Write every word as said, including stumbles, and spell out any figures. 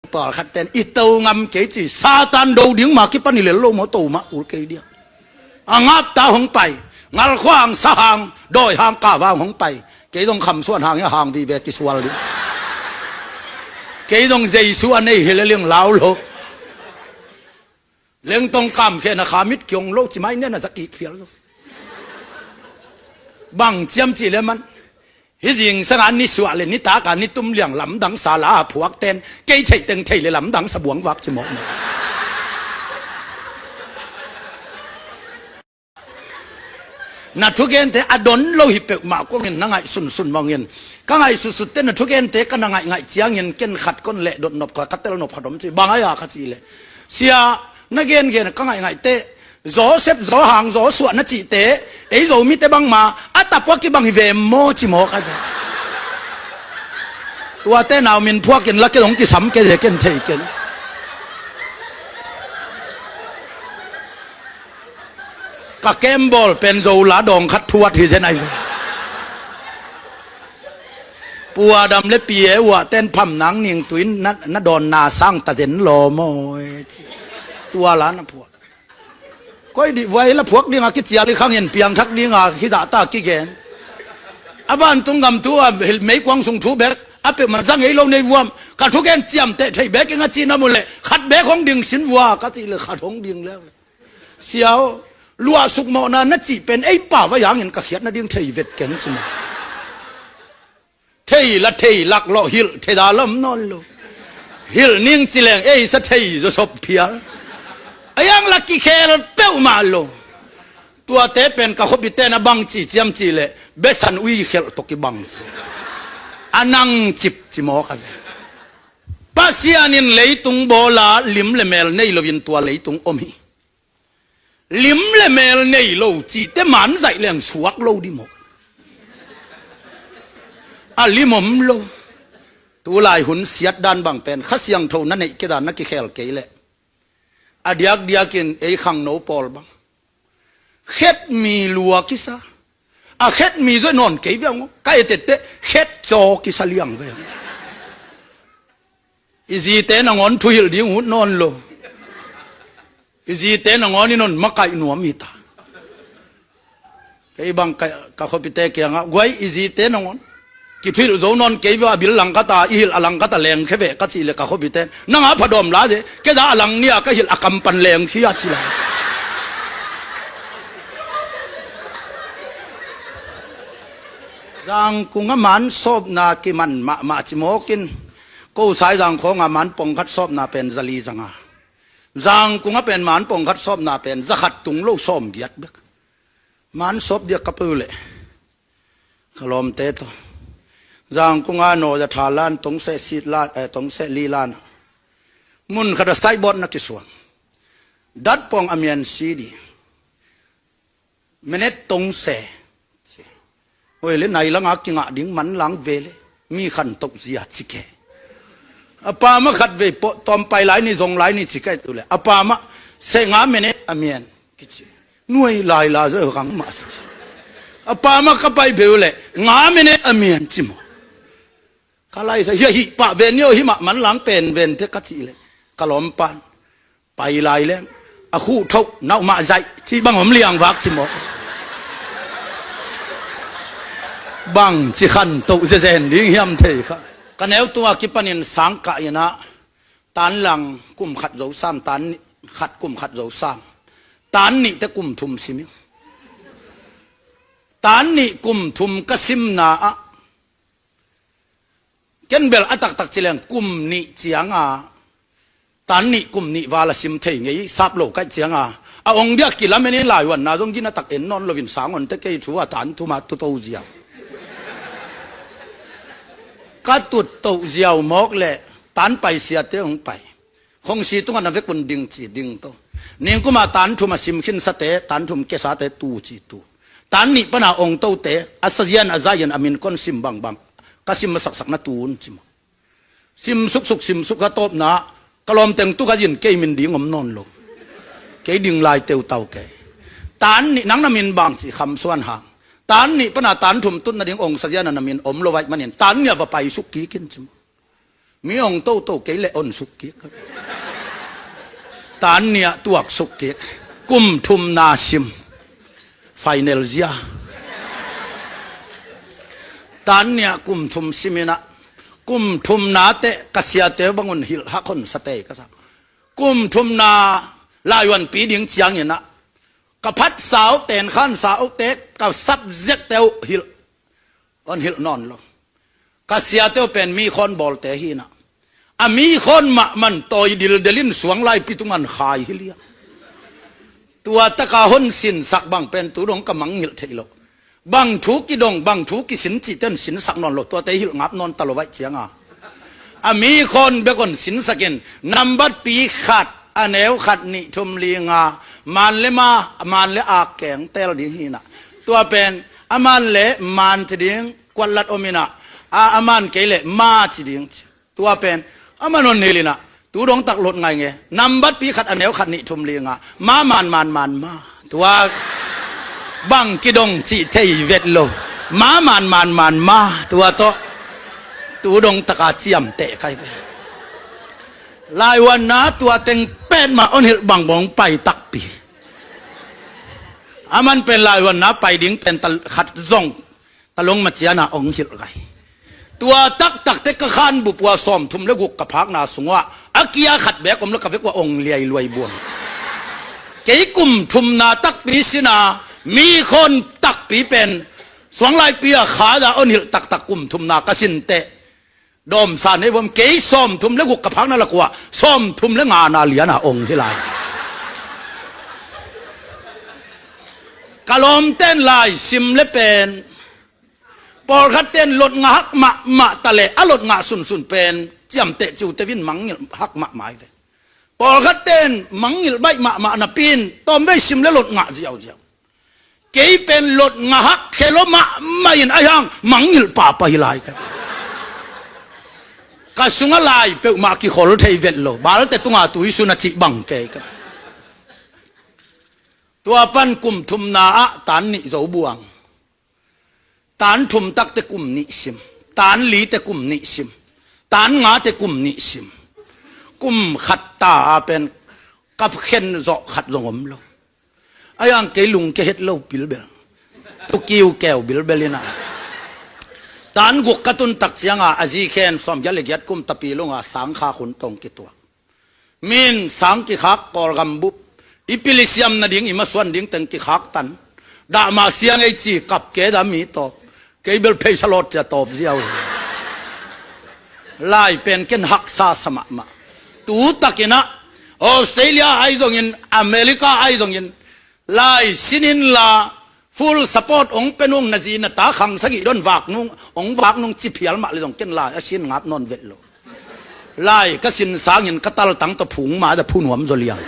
Pawlkhat ten i to ngam kei ci, Satan do ding mah kipan i lel lo maw, to mah kul kei dia. A ngapta hong pai, ngalkhuang, sahang, dawihang, kavang hong pai. Kei zong khamsuan hang ia hang vive kisual ding. Kei zong Jesu a nei hi le ling lau lo. Lengtong kam khena kha mit kiong lo ci mai nen a za kik phial lo. Bang ciam ci le man. Hi zingsanga ni suah le ni taka ni tum liang lamdang sa la a phuak ten kei theih teng thei le lamdang sa buang vak ci mawk mawk. Na thugente a don lo hi peuhmah kong in na ngaih sunsun mawngin. Ka ngaih sutsutte na thugente ka na ngaih ngaih ciangin ken khat kon leh dot nop kha ka tel nop khat om ci bang ai a ka ci le. Sia, na gengen ka ngaih ngaihte Joseph, Johan, Joshua na cihte, ei Zomite bangma a tapua kibang hi ve maw ci maw ka ve. Tuate nau min phuakin la ke dong kisam ke ze ken thei ken. Ka kembawl pen Zo la dawng khat thuat hi zen ai ve. Pua dam le pie uah ten pham nang ning tuin na, na dawn na sang ta zen law maw e ci. Tua la na phuat. Koi dih vuai la phuak dinga kicial i khangin piangthak dinga hidahta kigen. A vantung gam thu a meikuang sung thu bek a peuhmah zang ei lo nei vuam. Ka thugen ciamteh thei bek ing a ci na mu leh khat bek hong ding sin vua ka cih le khat hong ding le. Sia aw, luah sukmawhna na cih pen ei pau a yangin ka khiat nading thei vet keng ci maw. Thei la thei lak lawh hilh thei da lam nawn lo. Hilh ning ci leng ei sa thei zaw sop phial. A yang la kikhel peuhmah lo. Tuate pen ka khuapite na bang ci ciam ci leh besan ui khelh tawh kibang ci. A nang cip ci maw ka ve. Pasian in leitung bawla lim le mel nei loin tua leitung om hi. Lim le mel nei lo cihte man zaih leng suak lo di maw. A lim om lo. Tulai hun siat dan bang pen Kha Siangtho na neih kei dan na kikhel kei leh a diakdiakin ei khangno pawl bang khet mi lua kisa. A khet mi zoi nawn kei viang ka etette khet caw kisa liang veng. I zite nangawn thuhilh ding ut nawn lo. I zite nangawn i non makaih nuam hi ta. Kei bang ka, ka khuapite kiangah guai i zite nangawn kithuhilh zo nawn kei via bil langkata i hilh a langkata lengkhia veh ka cih le ka khuapite nanga phadawm la ze kei za a lang nia ka hilh a kampan lengkhia ci la. Zangkunga man sawpna kiman mahmah ci mawkin ko sai zangkhawnga man pongkhat sawpna pen zali zanga. Zangkunga pen man pongkhat sawpna pen zakhat tung lo sawm giat bek. Man sawp diak ka peu leh ka lawmte tawh Zangkunga naw za tha lan tong seh sit lan eh, tong seh li lan mun khat a saibawt na kisuang. Dat pong a mian si di. Menet tong se. Hoi le nai langa kingah ding man lang ve le mi khan toh zia ci ke. A pa ma khat vei pawh tawm pai lai ni zong lai ni ci ke tu le a pa ma se nga menet a mian kici. Nuai lai la zo kang ma sa ci. A pa ma ka pai beu le nga menet a mian ci maw. Ka lai sa hia hih pah ven ni aw hih mah man lang pen ven te ka cih le ka lawm pan. Pai lai leng a khuh thoh nauhmah zaih cih bang om liangvak ci maw. Bang ci khan toh zezen ding hiam thei kha. Ka neu tunga kipanin sangkah inah tan lang kum khat zo sam tan nih khat kum khat zo sam tan nihte kum thum sim ing. Tan nih kum thum ka simna ah ken bel a taktak ci leng kum nih cianga tan nih kum nih vala sim thei ngei sap lo kaih cianga a ong dia kilamen in laihuanna zong gina tak en nawn loin sangonte kei thu a tan thuma tuto ziau. Ka tutto ziau mawk le tan paisiate hong pai. Khongsi tungah na vekun ding ci ding to. Ningkuma tan thum a sim khinsate tan thum kesate tu ci tu. Tan nih pana ong tote a sazian a zain a min kon sim bangbang ka sim masaksak na tun ci maw. Sim suksuk sim suk ka tawpna ka lawmteng tu ka zin kei min ding om nawn lo. Kei ding lai teutau kei. Tan nih nang na min bang ci khamsuan hang tan nih pana tan thum tut nading ong sazian a na min om lo vaih manin tan nih a va pai suk kikin ci maw. Mi ong toto kei le on suk kik. Tan nih ah tuak suk kik. Kum thumna sim. Final zia. Tan nih ah kum thum sim in ah, kum thumna teh ka siate bang un hilh hak hon sa tei ka sa. Kum thumna laivuanpi ding ciangin ah, ka phatsa uh, tenkhansa uh te, ka subject te uh hilh, hon hilh nawn lo. Ka siate uh pen mi khawn bawlte hi in ah, a mi khawn mahmah in tawi dildel in suang laipi tungah khai hi liang. Tua taka hon sinsak bang pen tu dong ka mangngilh theih lo. Bang thu kidong, bang thu kisin cihte hon sinsak nawn lo, tuate hilh ngap nawn ta lo vaih cianga, a mi khawn bek hon sinsak in, nambat pi khat, a neu khat, nih, thum, li, nga, man le ma, man le ak keng tel ding hi in ah. Tua pen, a man le man ci ding, kuatlat om in ah, a, a man kei le ma ci ding ci. Tua pen, a man hon hilh in ah, tu dong tak lot ngai nge, nambat pi khat, a neu khat, nih, thum, li, nga, ma, man, man, man, ma. Tua bang kidong cih thei vet lo. Ma, man, man, man, ma. Tua tawh tu dong taka ciamteh kai ve. Laivuanna tua teng pet mah hon hilh bang bang pai takpi. A man pen laivuanna pai ding pen ta khat zong, talong maciana ong hilh gai. Tua taktak te ka khan bup ua sawmthum le guk ka phakna sungah, a kia khat bek om le ka vek ua ong liailuai buang. Kei kum thumna takpi sin a, mi khawn takpi pen suang laipi a khat a hon hilh taktak kum thumna ka sin teh, dawmsa nei vom, kei sawmthum le guk ka phakna lak ua sawmthum le ngana liana ong hi lai. Ka lawmten lai sim le pen, pawlkhat ten lot ngah hak mahmah ta le, a lot ngah sunsun pen ciamteh ciute vin mangngilh hak mahmah hi ve. Pawlkhat ten mangngilh baih mahmah napi in tawmvei sim le lot ngah ziauziau. Kei pen lot ngah hak khelo mahmah in a hiang mangngilh pahpah hi lai ka. Ka sungah lai peuhmah kikhol thei vet lo, balte tunga tuisun a cih bang kei ka. Tua pan kum thumna ah tan nih zo buang. Tan thum takte kum nih sim, tan lite kum nih sim, tan ngate kum nih sim. Kum khat ta a pen ka khen zawh khat zong om lo. A hiang kei lungke het lo bilbel, tukiu keu bilbel in a. Tan guk ka tun tak cianga a zi khen sawmgiat le giat kum tapi lunga sangkhak hun tawh kituak. Min sang kikhak Kawlgam bup i pilisiam nading i masuan ding teng kikhak tan. Dah mah siang ei ci kap ke dah mi tawp. Kei bel pheisa lawt cia tawp ziau hi. Lai pen ken haksa sa mahmah. Tu takin ah Australia ahi zongin, America ahi zongin, lai sin inla full support ong pe nung, na zi na ta khang sagih don vak nung, ong vak nung ci phial mah le zong ken lai a sin ngap nawn vet lo. Lai ka sin sangin ka taltang tawh phung mah da phu nuam zaw liang.